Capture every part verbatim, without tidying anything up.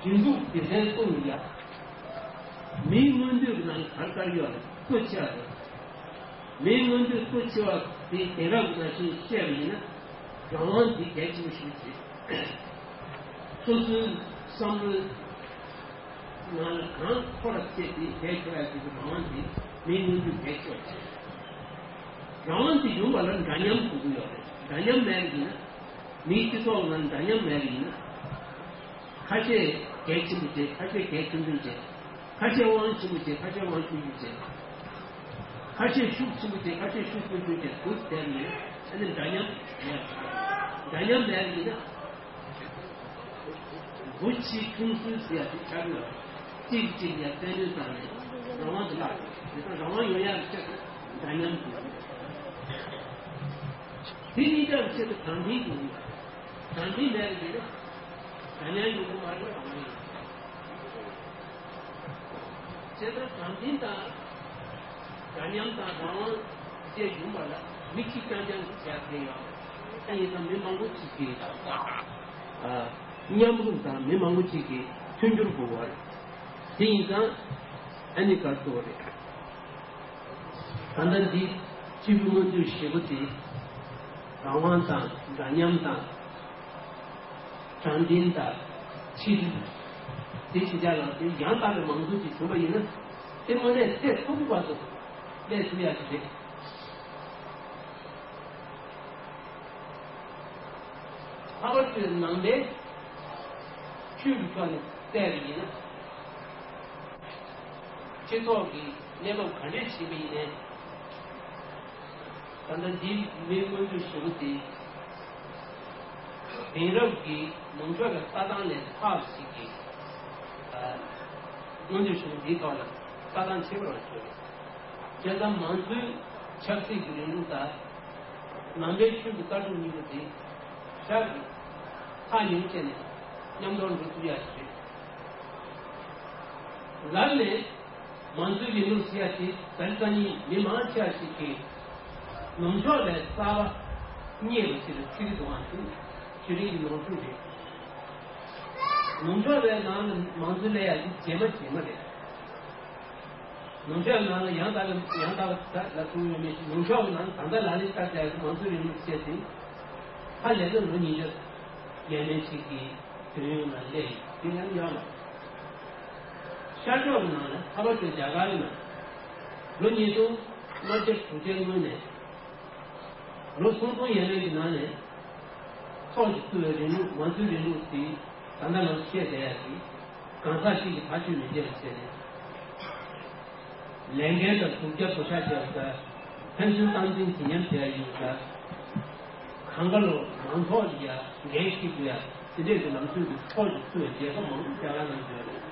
སྒྲིག་འཛུགས་སྡེ་ཚན་གསུམ་ཡ། མིའི་མངོན་འདོད་ཀྱི་ནང་ག་རེ་ག་རེ་ཡོད་རེད། སྐུ་ཆེ་བ་རེད། མིའི་མངོན་འདོད་སྐུ་ཆེ་བ་དེ་དེང་རབས་ཀྱི་ནང་བཞིན་བཤད་པ་ཡིན་ན། རང་དབང་དེ་གལ་ཆེན་པོ་ཞིག་རེད། སོ་སོའི་བསམ་བློའི་ནང་ལ་གང་འཁོར་བ་བྱས་ཏེ་བསྡད་ཆོག་ཡ་ཞིག་གི་རང་དབང་དེ་མིའི་མངོན་འདོད་གལ་ཆེ་བ་ཞིག་རེད། རང་དབང་དེ་ཡོང་བ་ལ་འདྲ་མཉམ་དགོས་ཀྱི་ཡོད་རེད། འདྲ་མཉམ་མེད་པ་ཡིན་ན། མིའི་སྤྱི་ཚོགས་ནང་འདྲ་མཉམ་མེད་པ་ཡིན་ན། ཁ་ཤས་གལ་ཆེན་པོ་བྱེད། ཁ་ཤས་གལ་ཆུང་ཆུང་བྱེད། ཁ་ཤས་དབང་ཆེན་པོ་བྱེད། ཁ་ཤས་དབང་ཆུང་ཆུང་བྱེད། ཁ་ཤས་ཤུགས་ཆེན་པོ་བྱེད། ཁ་ཤས་ཤུགས་ཆུང་ཆུང་བྱེད། དུས་དེར་ནི་ཨ་ནི་འདྲ་མཉམ་མེད། འདྲ་མཉམ་མེད་ཡིན་ན། འབུ་ཆེ་ཆུང་སུའི་ཟེར་ཡ་དེ་ཆགས་ཡོད། གཅིག་གཅིག་ལ་བཙན་གནོན་བཏང་ནས་རང་དབང་དུ་བརླག་ཡོད། དེ་དག་རང་དབང་ཡོང་ཡག་གི་ཆེད་དུ་འདྲ་མཉམ་དགོས། དེ་གཉིས་ཀ་གི་ཆེད་དུ་དྲང་བདེན་དགོས། དྲང་བདེན་མེད་པ་ཡིན་ན། འདྲ་མཉམ་ཡོང་གི་མ་རེད། རང་དབང་ཡིན། བྱས་ཙང་དྲང་བདེན་དང་། འདྲ་མཉམ་དང་རང་དབང་བཅས་ཡོང་བ་ལ་མི་གཅིག་རྐྱང་རྐྱང་གིས་བྱས་ཏེ་ཡོད། ཨ་ཡིན་ཙང་མི་མང་པོ་གཅིག་གིས་མཉམ་རུབ་དང་མི་མང་པོ་གཅིག་གིས་མཐུན་འགྱུར་དགོས་པ་རེད། དེ་ཡིན་ཙང་ཨ་ནི་ག་རེ་ཟེར་དགོས་རེད། ད་ལྟ་འདི་སྤྱི་པའི་མངོན་འདོད་བཞི་པོ་དེ། རང་དབང་དང་འདྲ་མཉམ་དང་། དྲང་བདེན་དང་ཆིག་སྒྲིལ། དེ་ཕྱི་རྒྱལ་ལ་དེ་ཡང་དག་པའི་མང་གཙོ་ཅིག་བྱུང་བ་ཡིན་ན། དེ་དངོས་གནས་ཚད་མཐོ་པོ་བར་དུ་སླེབས་ཐུབ་ཡག་ཅིག་རེད། ལྷག་པར་དུ་ནང་པའི་ཆོས་ཀྱི་ཕྱོགས་ནས་བལྟས་པ་ཡིན་ན། སྤྱི་ཚོགས་ཀྱི་གནས་བབ་ག་འདྲས་ཞིག་ཡིན་ནའི། ད་ལྟ་འདིའི་མིའི་མངོན་འདོད་ཞེ་པོ་དེ། དེང་རབས་ཀྱི་ནུབ་ཕྱོགས་ཀྱི་ལྟ་སྟངས་ལས་ལྷག་ཞིག་གིས། ཨ། མངོན་འདོད་ཞེ་པོ་འདིའི་ཐོག་ལ་ལྟ་སྟངས་ཁྱད་པར་བ་ཞིག་རེད། བྱས་ཙང་མང་གཙོའི་ཆབ་སྲིད་ཀྱི་རིང་ལུགས་དང་། ནང་པའི་ཆོས་ཀྱི་ལྟ་གྲུབ་གཉིས་པོ་དེ་ཞར་གྱི་ཐག་ཉེ་བོ་བཅད་ནས་མཉམ་དུ་འགྲོ་ཐུབ་ཡག་ཞིག་རེད། ལར་ནས་མང་གཙོའི་རིང་ལུགས་ཟེར་ཡག་དེ་ད་རེས་སང་ཉིན་མི་མང་ཆེ་བ་ཞིག་གིས་ནུབ་ཕྱོགས་ལས་གསར་པ་རྙེད་པ་ཞིག་ལ་བརྩི་གི་འདུག་ཨང་། དེ་དེ་རིང་གི་ནོར་འཁྲུལ་རེད། ནུབ་ཕྱོགས་པའི་ནང་ལ་མང་གཙོ་སླེབས་ཡག་དེ་རྗེས་མ་རྗེས་མ་རེད། ནུབ་ཕྱོགས་ནང་ལ་ཡང་དག་པའི་ཡང་དག་པ་ལ་གསུངས་ཡོད་མེད་ཅིག་ནུབ་ཕྱོགས་ནང་ད་ལྟ་ལག་ལེན་བསྟར་བསྡད་ཡག་མང་གཙོའི་རིང་ལུགས་བཤད་དེ། ཧ་ལས་ན་ལོ་ཉིས་བརྒྱ་ཡས་མས་ཅིག་གི་དུས་ཡུན་ལ་སླེབས་ཡོད། དེ་ཡང་ཡོད་ལ། ཤར་ཕྱོགས་ཀྱི་ནང་ལ་ལྷག་པར་དུ་རྒྱ་གར་གྱི་ནང་ལོ་ཉིས་སྟོང་ལྔ་བརྒྱ་དྲུག་ཅུ་སྔོན་ནས། ལོ་སུམ་སྟོང་ཡས་མས་ཀྱི་ནང་ནས་ཚོགས་ཀྱིས་བཙུགས་པའི་རིང་ལུགས་མང་གཙོའི་རིང་ལུགས་དེ་ད་ལྟ་ང་ཚོ་བཤད་བསྡད་ཡག་གི་གང་ཟག་གཅིག་གིས་ཐག་གཅོད་མི་བྱེད་པ་བྱས་ནས། ལས་འགན་དང་སྡུག་ཅག་བགོ་བཤའ་བྱས་པ་ལྟར་ཕན་ཚུན་སྟངས་འཛིན་དེ་མཉམ་བྱས་ཡོད་ལྟར། གང་ག་ལོ་མང་ཚོགས་ཀྱི་ཡ་འགན་འཁྱེར་དགོས་ཡ་དེ་འདྲས་ཀྱི་ལམ་སྲོལ་གྱི་ཚོགས་ཀྱིས་བཙུགས་པའི་རྒྱལ་ཁབ་མང་པོ་རྒྱ་གར་ནང་ཡོད་རེད།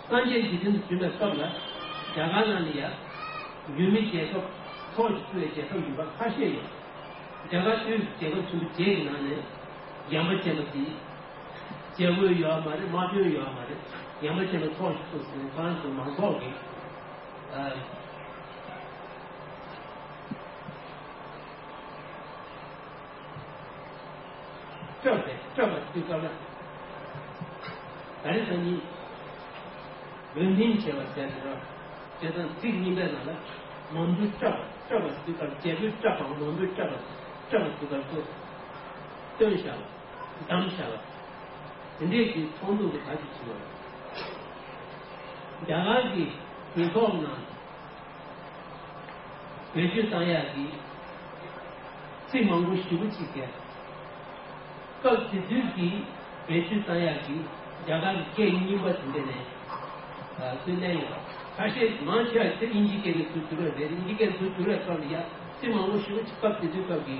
སངས་རྒྱས་འཇིག་རྟེན་དུ་བྱོན་པའི་སྐབས་ལ་རྒྱ་གར་ནང་ལ་ཡ་ཡུལ་མི་རྒྱལ་ཁབ་ཚོགས་ཀྱིས་བཙུགས་པའི་རྒྱལ་ཁབ་ཡིན་པ་ཁ་ཤས་ཡོད། རྒྱ་གར་དུས་རྒྱལ་ཁབ་ཆེན་པོ་བརྒྱད་ཀྱི་ནང་ནས་ཡངས་པ་ཅན་པ་དེ། བྱེད་དགོས་ཡོད་མ་རེད། དམག་དོན་ཡོད་མ་རེད། ཡངས་པ་ཅན་པའི་ཚོགས་ཤིག་བཙུགས་ཟིན་ཁོ་རང་ཚོའི་མང་ཚོགས་ཀྱི་ཨ། སྤྲོས་པས་སྤྲོས་པ་དུས་སྐབས་ལ། ད་རེས་སང་ཉིན་འོས་འདེམས་བྱས་པ་ཟེར་ནས་རོ། བྱས་ཙང་ཚིག་གཉིས་པའི་ནང་ལ་མང་པོའི་སྤྲོས་པ་སྤྲོས་པ་དུས་སྐབས་རྒྱལ་པོའི་སྤྲོས་པའམ་མང་པོའི་སྤྲོས་པ་སྤྲོས་པ་དུས་སྐབས་སུ་སྟོན་བཞག་པ། བདམས་བཞག་པ། དེ་འདྲས་ཀྱི་ཚོགས་འདུ་གི་ཐག་གཅོད་བྱས་པ་རེད། རྒྱ་གར་གྱི་གྲོས་ཚོགས་ནང་བེད་སྤྱོད་བཏང་ཡག་གི་ཚིག་མང་པོ་ཞེ་པོ་ཅིག་བཀལ། སྐབས་དེ་དུས་ཀྱི་བེད་སྤྱོད་བཏང་ཡག་གི་རྒྱ་གར་གྱི་སྐད་རྙིང་པ་དེ་འདྲས་ནས་ཚུར་བསྣན་ཡོད། ཁ་ཤས་མང་ཆེ་བ་དེ་དབྱིན་ཇིའི་སྐད་ནས་ཚུར་བསྒྱུར་བ་རེད། དབྱིན་ཇིའི་སྐད་ཚུར་བསྒྱུར་བའི་སྐབས་ལ་ཡ་ཚིག་མང་པོ་ཞེ་པོ་ཅིག་སྐབས་དེ་དུས་སྐབས་ཀྱི་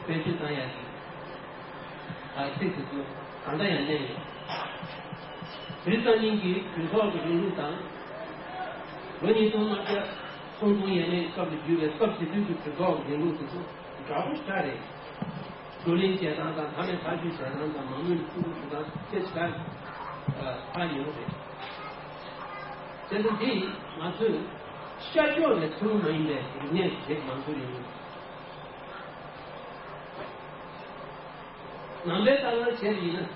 བེད་སྤྱོད་བཏང་ཡག་གི་ཨ་ཚིག་དེ་ཚོ་ད་ལྟ་ཡང་གནས་ཡོད། དེ་སང་ཉིན་གྱི་གྲོས་ཚོགས་ཀྱི་རིང་ལུགས་དང་། ལོ་ཉིས་སྟོང་ལྔ་བརྒྱ་སུམ་སྟོང་ཡས་མས་སྐབས་ལ་བརྒྱུད་པའི་སྐབས་དེ་དུས་ཀྱི་གྲོས་ཚོགས་ཀྱི་རིང་ལུགས་དེ་ཚོ་འདྲ་པོ་ཞེ་དྲག་རེད། བགྲོ་གླེང་བྱེད་སྟངས་དང་ཐ་མའི་ཐག་གཅོད་བྱེད་སྟངས་དང་མང་མོས་ཐུགས་ཁུར་ཞུ་སྟངས་དེ་ཞེ་དྲག་ཨ་ཐག་ཉེ་པོ་རེད། དེ་ཚོ་འདི་ང་ཚོས་ཤར་ཕྱོགས་ནས་ཐོན་མ་ཡིན་པའི་རིག་གནས་ཤིག་རེད། མང་གཙོའི་རིང་ལུགས། ནང་པའི་ལྟ་བར་བྱས་པ་ཡིན་ན།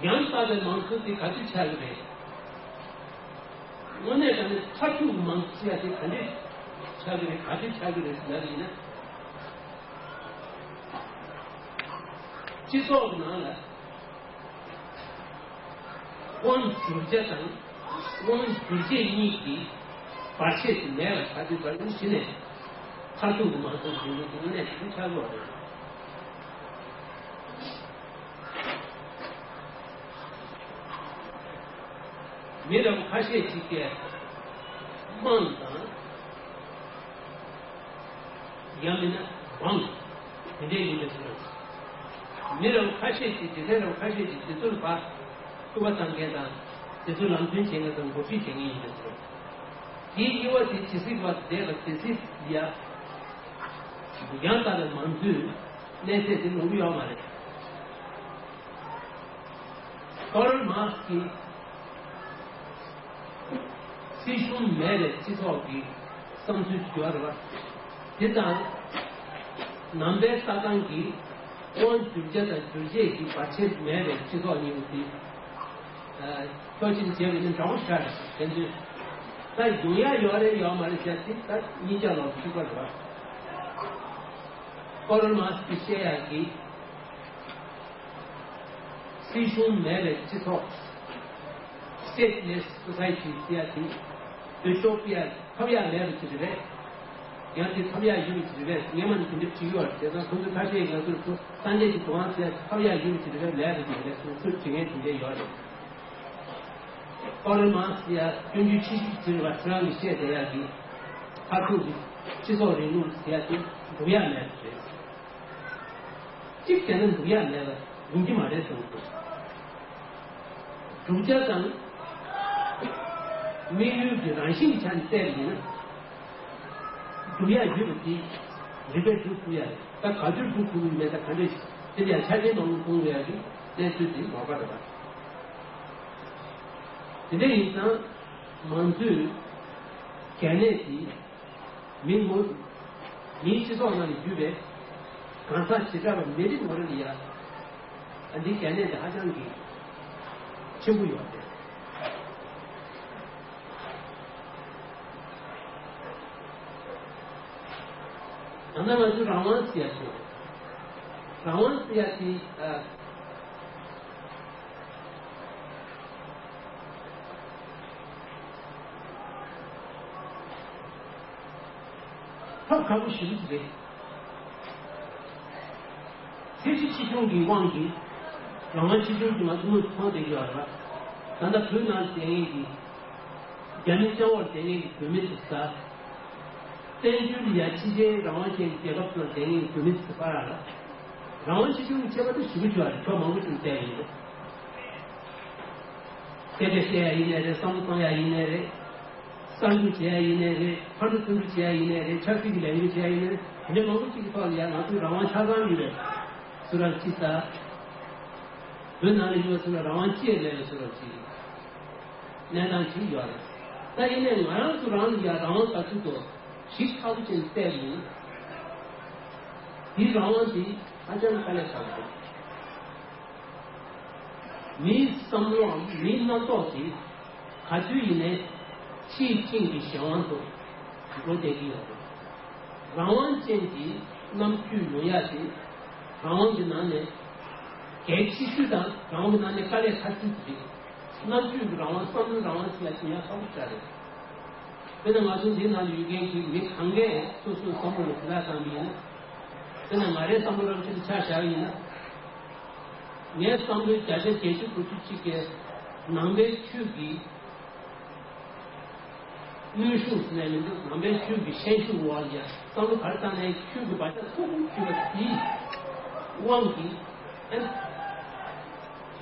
ཡང་དག་པའི་མང་གཙོ་དེ་ག་དུས་ཆགས་ཀྱི་རེད། དངོས་གནས་དྲང་གནས་མཐར་ཐུག་གི་མང་གཙོ་ཟེར་ཡ་དེ་ག་འདྲས་ཆགས་ཀྱི་རེད། ག་དུས་ཆགས་ཀྱི་རེད་ཟེར་ན་ཡིན་ན། སྤྱི་ཚོགས་ཀྱི་ནང་ལ་དབང་བསྒྱུར་བྱ་དང་དབང་བསྒྱུར་བྱེད་གཉིས་ཀྱི་བར་ཆད་དེ་མེད་པ་ཆགས་དུས་བར་དུ་གཞི་ནས་མཐར་ཐུག་གི་མང་གཙོ་གི་སྒྲིག་འཛུགས་དེ་དངོས་གནས་དྲང་གནས་ཆགས་ཀྱི་ཡོད་རེད། མི་རབས་ཁ་ཤས་ཅིག་གིས་དམངས་དང་། ཡང་མིན་ན་འབངས་དེ་འདྲས་ཡིན་པའི་ཚུལ། མི་རབས་ཁ་ཤས་ཀྱིས་སྡེ་ཚན་རབས་ཁ་ཤས་ཀྱིས་དེ་ཚོར་ཕར་སྐུར་པ་བཏང་མཁན་དང་དེ་ཚོར་ལམ་སྟོན་བྱེད་མཁན་དང་འགོ་ཁྲིད་བྱེད་མཁན་ཡིན་པའི་ཚུལ། དེའི་དབྱེ་བ་དེ་ཇི་སྲིད་བར་བསྡད་པ་དེ་སྲིད་ཡ། ཡང་དག་པའི་མང་གཙོའི་གནས་ཚད་དེ་ལོངས་ཀྱི་ཡོད་མ་རེད། ཀརལ་མཱར་ཀི་སྲིད་གཞུང་མེད་པའི་སྤྱི་ཚོགས་ཀྱི་བསམ་ཚུལ་ཞིག་ཡོད་རེད་པ། དེ་དང་། ནང་པའི་ལྟ་སྟངས་ཀྱིས་དབང་བསྒྱུར་བྱ་དང་བསྒྱུར་བྱེད་ཀྱི་བར་ཆད་མེད་པའི་སྤྱི་ཚོགས་གཉིས་པོ་དེ། ཨ། ཕྱོགས་ཕྱིན་བྱས་པ་ཡིན་ན་འདྲ་བོ་ཤར་རེད་དེ་ཚོས། ད་ཡོང་ཡ་ཡོད་རེད་ཡོད་མ་རེད་ཟེར་དེ་ད་གཉིས་ཆ་ལ་ཐུག་པ་རེད་པ། ཀརལ་མཱར་ཀི་བཤད་ཡག་གི་སྲིད་གཞུང་མེད་པའི་སྤྱི་ཚོགས། Stateless society ཟེར་ཡག་དེ་འོས་ཤོག་ཕུལ་ཡག་ཐོབ་ཡག་མེད་པ་ཅིག་རེད་པས། ཡང་དེ་ཐོབ་ཡག་ཡོད་པ་ཅིག་རེད་པས། སྔན་མ་ནས་དེ་འདྲ་བྲིས་ཡོད་རེད། དེ་ཙང་ཁོང་ཚོས་ཁ་ཤས་ང་ཚོར་ཚོ་ས་འདྲེས་ཀྱི་སྡུག་དབང་ཟེར་ཡག་ཐོབ་ཡག་ཡོད་པ་ཅིག་རེད་པས། མེད་པ་ཅིག་རེད་ཟེར་ཚུལ་བྲིས་མཁན་དེ་འདྲ་ཡོད་རེད། ཀརལ་མཱར་ཀི་ཟེར་ཡག་སྤྱོད་འཇུག་ཆེ་ཤོས་ཅིག་རེད་པ། ཁྱེད་རང་གིས་བཤད་བསྡད་ཡག་གི་མཐར་ཐུག་གི་སྤྱི་ཚོགས་རིང་ལུགས་ཟེར་ཡག་དེ་འགྲུབ་ཡག་མེད་པ་རེད། གཅིག་བྱས་ན་འགྲུབ་ཡག་མེད་པ་ཡིན་གྱི་མ་རེད་བསམ་གྱི་འདུག་བསྒྲུབ་བྱ་དང་དམིགས་ཡུལ་གྱི་རང་བཞིན་ཆ་ནས་བལྟས་པ་ཡིན་ན། སྒྲུབ་ཡག་ཡོད་པ་དེ་རིགས་པས་སྒྲུབ་ཐུབ་ཡག་རེད། ད་ག་དུས་སྒྲུབ་ཐུབ་ཀྱི་མེད་ད་ག་འདྲས་ཤིག་དེ་ལ་ཡང་ཆ་རྐྱེན་མང་པོ་མཐོང་དགོས་ཡག་གི་གནས་ཚུལ་དེ་མ་པ་རེད་པ། དེ་འདྲ་ཡིན་ཙང་མང་གཙོའི་གལ་གནད་དེ་མི་ངོ་མིའི་སྤྱི་ཚོགས་ནང་ནས་བརྒྱུད་པའི་གང་ཟག་བྱེ་བྲག་པ་མི་རིགས་ངོ་རེ་ལ་ཡ། ཨ། འདིའི་གལ་གནད་དེ་ཧ་ཅང་གི་ཆེན་པོ་ཡོད་རེད། ད་ལྟ་ང་ཚོས་རང་དབང་ཟེར་ཡག་ཞིག་རེད། རང་དབང་ཟེར་ཡག་དེ། ཨ། ཐབས་ཁག་པོ་ཞེ་པོ་ཅིག་རེད། ཐེ་ཇུས་ཆེ་ཆུང་གི་དབང་གིས་རང་དབང་ཆེ་ཆུང་གི་ང་ཚོ་མཐོང་བསྡད་ཀྱི་ཡོད་རེད་པ། ད་ལྟ་བོད་ནང་བསྡད་མཁན་གྱི་རྒྱ་མི་གཙང་བོར་བསྡད་མཁན་གྱི་བོད་མི་ཚོ་ད། བཙན་བྱོལ་ལ་ཡ་ཕྱི་རྒྱལ་རང་དབང་ཅན་གྱི་རྒྱལ་ཁབ་ཚོར་བསྡད་མཁན་གྱི་བོད་མི་ཚོ་བར་ལ་རང་དབང་ཆེ་ཆུང་གི་ཁྱད་པར་དེ་ཞེ་པོ་ཅིག་ཡོད་རེད། ཕྱོགས་མང་པོ་ཅིག་བལྟས་ཡིན་ན། སྐད་ཆ་བཤད་ཡ་ཡིན་ནའི་རེད། བསམ་བློ་གཏོང་ཡ་ཡིན་ནའི་རེད། གསར་འགྱུར་བྱེད་ཡ་ཡིན་ནའི་རེད། ཕར་འགྲོ་ཚུར་འགྲོ་བྱེད་ཡ་ཡིན་ནའི་རེད། ཆབ་སྲིད་ཀྱི་ལས་འགུལ་བྱེད་ཡ་ཡིན་ནའི་རེད། དེ་འདྲ་མང་པོ་ཅིག་གི་ཐོག་ལ་ཡ་ང་ཚོས་རང་དབང་ཆ་ཚང་ཡོད་པའི་བཟོ་འདྲ་ཅིག་ད། བོད་ནང་ལ་ཡོད་པའི་བཟོ་འདྲ་རང་དབང་ཅི་ཡང་མེད་པའི་བཟོ་འདྲ་ཅིག་གནས་སྟངས་ཅིག་ཡོད་རེད། ད་ཡིན་ནའི་ང་རང་ཚོ་རང་ལ་ཡ་རང་དབང་ག་ཚོད་འདུག་ཞིབ་ཚགས་པོ་བྱས་ནས་བལྟས་པ་ཡིན་ན། དེའི་རང་དབང་དེ་ཧ་ཅང་དཀའ་ལས་ཁག་པོ་འདུག་མིའི་བསམ་བློའམ་མིའི་རྣམ་རྟོག་དེ་ག་དུས་ཡིན་ནའི་ཕྱིའི་རྐྱེན་གྱི་གཞན་དབང་དུ་འགྲོ་བསྡད་ཀྱི་ཡོད་རེད། རང་དབང་ཅན་གྱི་རྣམ་དཔྱོད་ཡོང་ཡ་དེ་རང་དབང་གི་ནང་ནས་གལ་ཆེ་ཤོས་དང་རང་དབང་གི་ནང་ནས་དཀའ་ལས་ཁག་ཤོས་དེ་རེད། རྣམ་དཔྱོད་ཀྱི་རང་དབང་། བསམ་བློའི་རང་དབང་ཟེར་ཡ་དེ་ཡང་ཁག་པོ་ཞེ་དྲག་རེད། དཔེར་ན་ང་ཚོ་འདིའི་ནང་ལ་ཡོད་མཁན་གྱི་མི་གང་གས་སོ་སོའི་བསམ་བློ་ལ་གུས་ལག་བཏང་བ་ཡིན་ན། དཔེར་ན་ང་རའི་བསམ་བློ་རང་ཆེད་དུ་ཆ་བཞག་པ་ཡིན་ན། ངའི་བསམ་བློའི་བརྒྱ་ཆ་བརྒྱད་ཅུ་དགུ་བཅུ་གཅིག་གིས་ནང་པའི་ཆོས་ཀྱི་གནོན་ཤུགས་ཟེར་ནས་མི་འདུག་ནང་པའི་ཆོས་ཀྱི་ཤན་ཤུགས་འོག་ལ་ཡ་བསམ་བློ་ག་རེ་བཏང་ནའི་ཆོས་ཀྱི་བག་ཆགས་ཚུགས་ཐུབ་པ་དེའི་དབང་གིས། ཨ།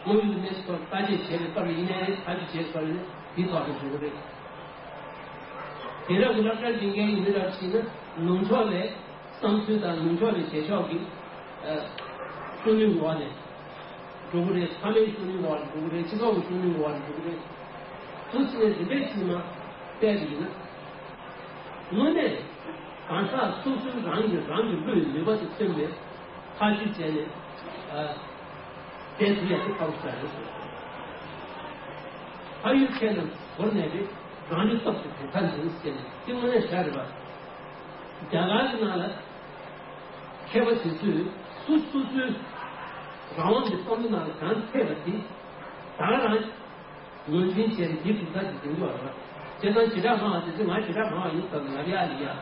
དངོས་ཡོད་གནས་ཚུལ་ཐོག་བརྟག་དཔྱད་བྱས་པའི་སྐབས་ལ་ཡིན་ནའི་རེད། ཐག་གཅོད་བྱས་པའི་སྐབས་ལ་ཡིན་ནའི་དེའི་ཐོག་ཏུ་འགྲོ་གི་རེད། དེང་རབས་ཀྱི་སློབ་གྲྭར་སླེབས་མཁན་གྱི་མི་རབས་ཤིག་ནི་ནུབ་ཕྱོགས་ལ་བསམ་ཚུལ་དང་ནུབ་ཕྱོགས་ལ་བྱེད་ཕྱོགས་ཀྱི་ཤུགས་སྣོན་འོག་ནས་འགྲོ་གི་རེད། ཕ་མའི་ཤུགས་སྣོན་འོག་ནས་འགྲོ་གི་རེད། སྤྱི་ཚོགས་ཀྱི་ཤུགས་སྣོན་འོག་ནས་འགྲོ་གི་རེད། དུ་ཕྱིན་ནས་རིམ་པས་ཕྱིན་མ་བལྟས་པ་ཡིན་ན། དངོས་གནས་གང་ཟག་སོ་སོའི་རང་གི་རང་གི་བློའི་ནུས་པ་དང་མཐུན་པའི་ཐག་གཅོད་བྱས་ནས། ཨ། བསྡད་ཐུབ་ཡ་དེ་ཁག་པོ་ཞིག་རེད། ཕ་ཡུལ་ཁྱེད་རྣམས་བོར་ནས་རེད། རང་ལུས་སྟོབས་ཀྱིས་བོད་ཁ་འཛིན་ཟེར་ནས་དེ་དངོས་གནས་བཞག་རེད་པ། རྒྱ་གར་གྱི་ནང་ལ་མཁས་པ་དེ་ཚོས་སུ་སོ་སོའི་རང་དབང་གི་བསམ་བློ་ནང་ལ་གང་ཐེབས་པ་དེ་ད་ག་རང་ངོས་འཛིན་བྱས་ནས་དེ་གུག་ས་དེ་འཛིན་དགོས་རེད་པ། བྱས་ཙང་བྱེ་བྲག་སྨྲ་བ་དེ་ཚོས་ང་བྱེ་བྲག་སྨྲ་བ་ཡིན་ཟེར་ནས་ང་རེད་ཨ་རེད་ཡ།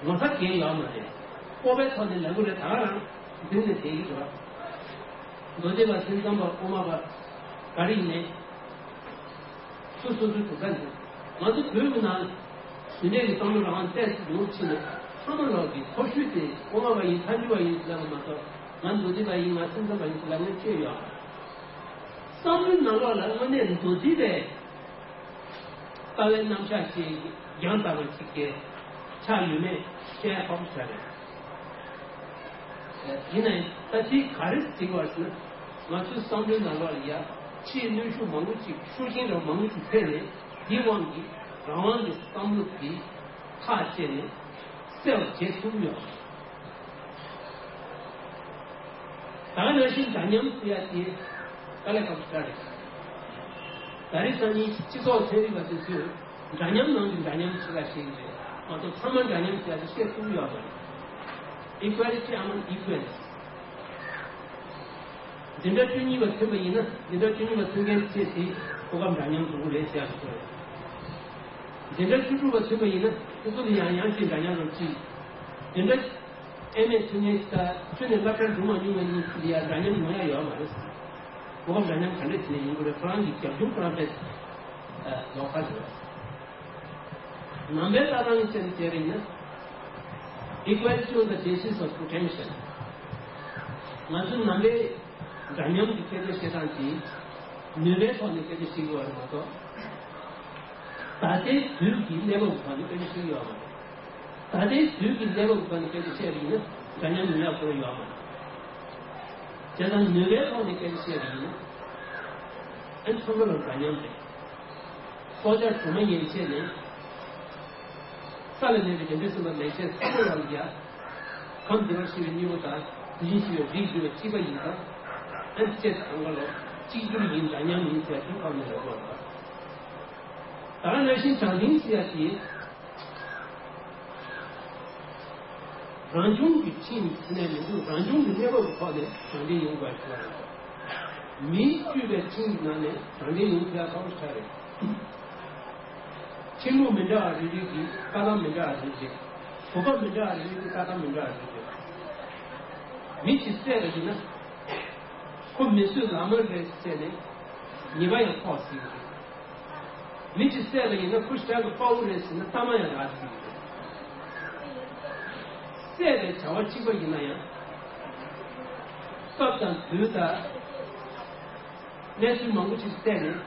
ངོ་ཚ་གས་ཡོད་མ་རེད། སྤོབས་པའི་ཐོག་ནས་ལབ་དགོས་རེད། ད་ག་རང་འཛིན་ནས་བསྡད་ཀྱི་རེད་པ། མདོ་སྡེ་པ་སེམས་ཙམ་པ་དབུ་མ་པ་ག་རེ་ཡིན་ནའི། སོ་སོ་སོའི་གྲུབ་མཐའ་འདི། ང་ཚོ་བོད་ཀྱི་ནང་འདི་འདྲའི་གི་བསམ་བློ་རང་དབང་ཏོག་ཙམ་ཡོང་ཕྱིན་ནས་ཚང་མ་ལོག་གི་མཐོ་ཤོས་དེ་དབུ་མ་པ་ཡིན་མཐའ་འཇུག་པ་ཡིན་ཟེར་བ་མ་གཏོགས་ང་མདོ་སྡེ་པ་ཡིན་ང་སེམས་ཙམ་པ་ཡིན་ཟེར་ལབ་མཁན་ཅི་ཡོད་ཨ། བསམ་བློའི་ནང་ལོགས་ལ་དངོས་གནས་མདོ་སྡེ་པའི་ལྟ་བའི་རྣམ་གཞག་ཅིག་ཡང་དག་པ་ཅིག་གི་ཆགས་ཡོད་མེད་བཤད་ཡ་ཁག་པོ་ཆགས་རེད། ཡིན་ནའི་ད་དེ་ག་རེ་ཟེར་བ་ཟེར་ན། ང་ཚོའི་བསམ་བློའི་ནང་ལོགས་ལ་ཡ་ཕྱིའི་གནོན་ཤུགས་མང་པོ་ཅིག་ཤུགས་རྐྱེན་རང་མང་པོ་ཅིག་ཐེབས་ནས་དེའི་དབང་གིས་རང་དབང་གི་བསམ་བློ་དེ་ཐག་བཅད་ནས་གསལ་བར་བྱེད་ཐུབ་ཀྱི་ཡོད། ད་ག་ནང་བཞིན་འདྲ་མཉམ་ཟེར་ཡ་དེ་དཀའ་ལས་ཁག་པོ་ཞིག་རེད། ད་རེས་སང་ཉིན་སྤྱི་ཚོགས་ཚན་རིག་པ་དེ་ཚོས་འདྲ་མཉམ་ནང་གི་འདྲ་མཉམ་ཞིག་ལ་བཤད་ཀྱི་རེད་མ་གཏོགས་ཚང་མ་འདྲ་མཉམ་ཟེར་ཡ་དེ་བཤད་ཐུབ་ཀྱི་ཡོད་མ་རེད། Equality among equals། འཛིན་གྲྭ་བཅུ་གཉིས་པ་ཐོན་པ་ཡིན་ན་འཛིན་གྲྭ་བཅུ་གཉིས་པ་ཐོན་མཁན་བཅས་དེ་གོ་སྐབས་འདྲ་མཉམ་ཐོབ་ཀྱི་རེད་ཟེར་ཡ་ཞིག་རེད། འཛིན་གྲྭ་བཅུ་དྲུག་པ་ཐོན་པ་ཡིན་ན་དེ་ཚོ་ལ་ཡང་ཡང་ཞིག་འདྲ་མཉམ་རོགས་གྱིས། འཛིན་གྲྭ་ཨེ་མེ་ཐོན་མཁན་ཞིག་དང་ཁྱོན་ནས་སློབ་གྲྭར་འགྲོ་མ་མྱོང་བའི་གཉིས་ལ་ཡང་འདྲ་མཉམ་ཡོང་ཡ་ཡོད་མ་རེད། གོ་སྐབས་འདྲ་མཉམ་ག་འདྲ་བྱས་ནས་ཡོང་གི་རེད། ཁོ་རང་གི་རྒྱབ་ལྗོངས་ཁོ་རང་དཔེ་ལོགས་ཀ་རེད། ནང་པའི་ལྟ་སྟངས་ཀྱི་ཆ་ནས་བྱས་པ་ཡིན་ན། Equality on the basis of potential། ང་ཚོ་ནང་པའི་འདྲ་མཉམ་གྱི་སྐད་ཆ་བཤད་སྟངས་དེ་ནུས་པའི་ཐོག་ནས་སྐད་ཆ་བཤད་དགོས་པ་རེད་མ་གཏོགས། ད་ལྟའི་དུས་ཀྱི་གནས་བབ་ཀྱི་ཐོག་ནས་སྐད་ཆ་བཤད་ཀྱི་ཡོད་མ་རེད། ད་ལྟའི་དུས་ཀྱི་གནས་བབ་ཀྱི་ཐོག་ནས་སྐད་ཆ་བཤད་པ་ཡིན་ན་འདྲ་མཉམ་ཡོང་ཡག་ཁོ་རང་ཡོད་མ་རེད། བྱས་ཙང་ནུས་པའི་ཐོག་ནས་སྐད་ཆ་བཤད་པ་ཡིན་ན་ཨ་ནི་ཚང་མ་ལ་འདྲ་མཉམ་རེད། སྲོག་ཆགས་གྲོག་མ་ཡན་ཆད་ནས་ས་ལ་གནས་པའི་བདེ་འབྲས་སེམས་དཔའ་ལེགས་བཤད་ཚང་མ་ལ་ཡ། ཁམས་བདེ་བར་གཤེགས་པའི་དངོས་པོ་དང་དེ་བཞིན་གཤེགས་པའི་རིགས་བསྡུས་པ་གཅིག་པ་ཡིན་ཙང་། ཨ་ནི་བཅས་ཚང་མ་ལ་གཅིག་གྱུར་ཡིན་འདྲ་མཉམ་ཡིན་ཟེར་དེ་ཁོ་ནས་ལབ་དགོས་རེད། ད་ག་ནང་བཞིན་དྲང་བདེན་ཟེར་ཡ་དེ། རང་བྱུང་གི་ཁྲིམས་ཟེར་ནས་མི་འདུག་རང་བྱུང་གི་གནས་བབ་ཀྱི་ཐོག་ནས་དྲང་བདེན་ཡོང་དགོས་ཞེས་པ་རེད། མིས་བཅོས་པའི་ཁྲིམས་ཀྱི་ནང་ནས་དྲང་བདེན་ཡོང་ཐུབ་ཡ་ཁག་པོ་ཞིག་རེད། ཁྲིམས་ལུགས་མི་འདྲ་བ་རེ་རེ་གིས་ལྟ་སྟངས་མི་འདྲ་བ་རེ་རེ་རེད། གོ་སྐབས་མི་འདྲ་བ་རེ་རེ་གིས་ལྟ་སྟངས་མི་འདྲ་བ་རེ་རེ་རེད། མི་གཅིག་བསད་པ་ཡིན་ན། ཁོ་མི་གསོད་ལག་དམར་རེད་ཟེར་ནས་ཉེས་པ་ཡང་ཕོག་སྲིད་ཀྱི་རེད། མི་གཅིག་བསད་པ་ཡིན་ན་ཁོ་ཞེ་དྲག་གི་དཔའ་བོ་རེད་ཟེར་ན་གཏའ་མ་ཡང་རག་སྲིད་ཀྱི་རེད། བསད་པའི་བྱ་བ་གཅིག་པ་ཡིན་ན་ཡང་། སྐབས་དང་དུས་དང་། གནས་ཚུལ་མང་པོ་ཅིག་བལྟས་ནས་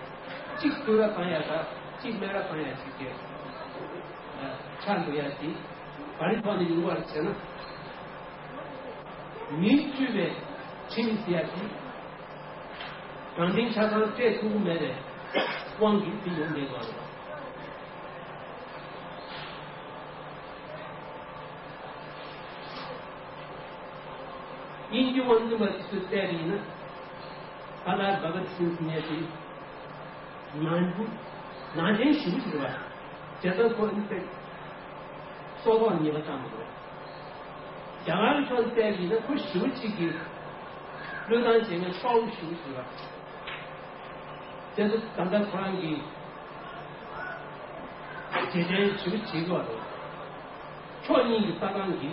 གཅིག་བསྟོད་ར་བཏང་ཡ་དང་གཅིག་སྨད་ར་བཏང་ཡ་ཅིག་གི་ཆགས་འགྲོ་ཡ་དེ་ག་རེ་ཐོག་ནས་ཡོང་བར་བྱས་ན། མིས་བཅོས་པའི་ཁྲིམས་ཟེར་ཡ་དེ་དྲང་བདེན་ཆ་ཚང་སྤྲད་ཐུབ་ཀྱི་མེད་པའི་དབང་གིས་དེ་ཡོང་བསྡད་ཡོད་རེད། དབྱིན་ཇི་དབང་འཛིན་པ་དེ་ཚོས་བལྟས་པ་ཡིན་ན། ད་ལྟ་བྷ་གཏ་སིང་ཟེར་མཁན་དེ་ནང་འགྲོ་ནང་འདྲེན་ཞེ་པོ་ཞིག་རེད་པ། བྱས་ཙང་ཁོ་ཨ་ནི་དཔེ་སྲོག་ཐོག་ཉེས་པ་བཏང་མ་རེད། རྒྱ་གར་གྱི་ཕྱོགས་ནས་བལྟས་པ་ཡིན་ན་ཁོ་ཞེ་པོ་ཅིག་གི་བློས་བཏང་བྱེད་མཁན་དཔའ་བོ་ཞེ་པོ་ཞིག་རེད་པ། དེ་ཚོ་ད་ལྟ་ཁོ་རང་གི་རྗེས་དྲན་ཞེ་པོ་བྱེད་དགོས་པ་རེད། ཕྱོགས་གཉིས་ཀྱི་ལྟ་སྟངས་ཀྱི་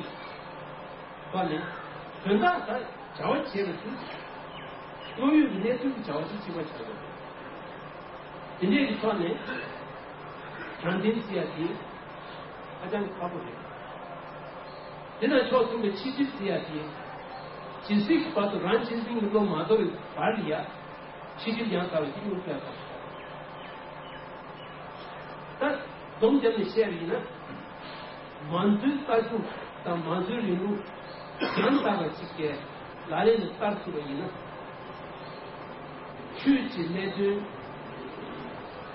ཐོག་ནས་དོན་དག་ད་བྱ་བ་བྱེད་པ་དེ་དངོས་ཡོད་ཀྱི་གནས་ཚུལ་གྱི་བྱ་བ་དེ་གཅིག་པ་ཆགས་ཡོད་རེད། དེ་འདྲའི་གི་ཐོག་ནས་དྲང་བདེན་ཟེར་ཡ་དེ་ཧ་ཅང་ཁག་པོ་རེད། དེ་དང་ཕྱོགས་མཚུངས་པའི་ཆིག་སྒྲིལ་ཟེར་ཡ་དེ་ཇི་སྲིད་ཀྱི་བར་དུ་རང་ཆིག་སྒྲིལ་གྱི་བློ་མ་དོར་བའི་བར་ལ་ཡ། ཆིག་སྒྲིལ་ཡང་དག་པའི་གཅིག་གྱུར་སྤེལ་དགོས། ད་སྡོམ་བརྒྱབ་ནས་བཤད་པ་ཡིན་ན། མང་གཙོའི་ལྟ་གྲུབ་དང་མང་གཙོའི་རིང་ལུགས་ཡང་དག་པ་གཅིག་གི་ལག་ལེན་དུ་བསྟར་ཐུབ་པ་ཡིན་ན། ཆོས་ཀྱི་གནད་དོན།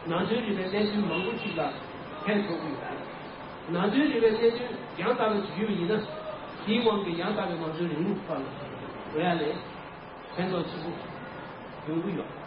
ནང་དོན་རིག་པའི་གནད་དོན་མང་པོ་ཅིག་ལ་ཕན་ཐོགས་ཀྱི་ཡོད་རེད། ནང་དོན་རིག་པའི་གནད་དོན་ཡང་དག་པ་ཅིག་ཡོད་པ་ཡིན་ན། དེའི་དབང་གིས་ཡང་དག་པའི་མང་གཙོའི་རིང་ལུགས་ཐོག་ལ་འགྲོ་ཡ་ལས་ཕན་ཐོགས་ཆེན་པོ་ཡོང་གི་ཡོད།